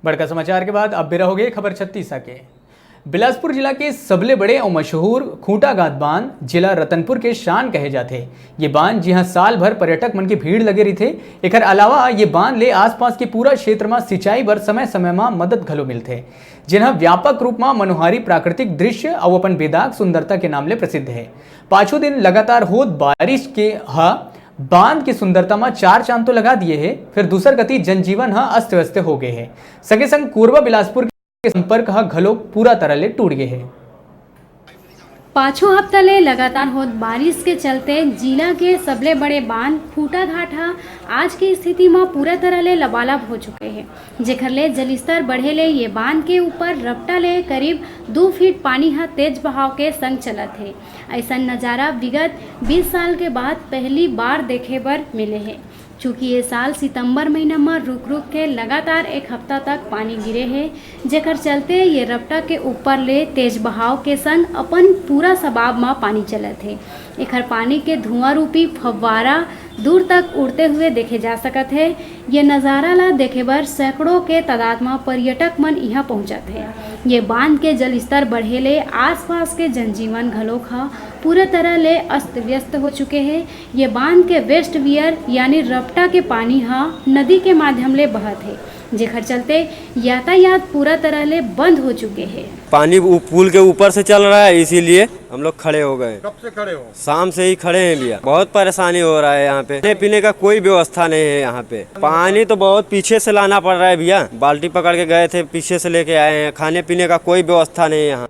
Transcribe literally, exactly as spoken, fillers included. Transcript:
बड़का समाचार के बाद अब बेरा होगे खबर छत्तीसा के। बिलासपुर जिला के सबले बड़े अउ मशहूर खूंटाघाट बांध जिला रतनपुर के शान कहे जाथे। ये बांध, जिहां साल भर पर्यटक मन के भीड़ लगे रहिथे, एकर अलावा ये बांध ले आसपास के पूरा क्षेत्र म सिंचाई बर समय-समय म मदद घलो मिलथे, जेन ह व्यापक रूप म मनोहारी प्राकृतिक दृश्य अउ अपन बेदाग सुंदरता के नाम ले प्रसिद्ध हे। पाछू दिन लगातार होत बारिश के ह बांध के सुंदरता म चार चांद तो लगा दिए हे, फेर दूसर कती जनजीवन ह अस्त-व्यस्त हो गए हे। संगे संग कोरबा बिलासपुर के संपर्क ह घलो पूरा तरह ले टूट गए हे। पाछू हफ्ता ले लगातार होत बारिश के चलते जिला के सबले बड़े बांध खूंटाघाट ह आज के स्थिति म पूरा तरह ले लबालब हो चुके हे, जेखर ले जलस्तर बढ़े ले ये बांध के ऊपर रपटा ले करीब दू फीट पानी ह तेज बहाव के संग चलत हे। अइसन नजारा विगत बीस साल के बाद पहली बार देखे बर मिले हे। चूंकि ये साल सितंबर महीना म रुक-रुक के लगातार एक हफ्ता तक पानी गिरे हे, जेकर चलते ये रपटा के ऊपर ले तेज बहाव के संग अपन पूरा सबाब म पानी चलत हे। एखर पानी के धुआं रूपी फव्वारा दूर तक उड़ते हुए देखे जा सकत हे। ये नजारा ला देखे बर सैकड़ों के तादाद म पर्यटक मन इहां पहुंचत हे। ये बांध के जलस्तर बढ़े ले आसपास के जनजीवन घलोक ह पूरा तरह ले अस्त व्यस्त हो चुके हे। ये बांध के वेस्ट वियर यानी रपटा के पानी ह नदी के माध्यम ले बहत हे, जेखर चलते यातायात पूरा तरह ले बंद हो चुके हे। पानी उ-, पुल के ऊपर से चल रहा है, इसीलिए हम लोग खड़े हो गए। कब से खड़े हो? शाम से ही खड़े हैं भैया, बहुत परेशानी हो रहा है यहाँ पे। खाने पीने का कोई व्यवस्था नहीं है यहाँ पे। पानी तो बहुत पीछे से लाना पड़ रहा है भैया, बाल्टी पकड़ के गए थे, पीछे से लेके आए हैं। खाने पीने का कोई व्यवस्था नहीं है यहाँ।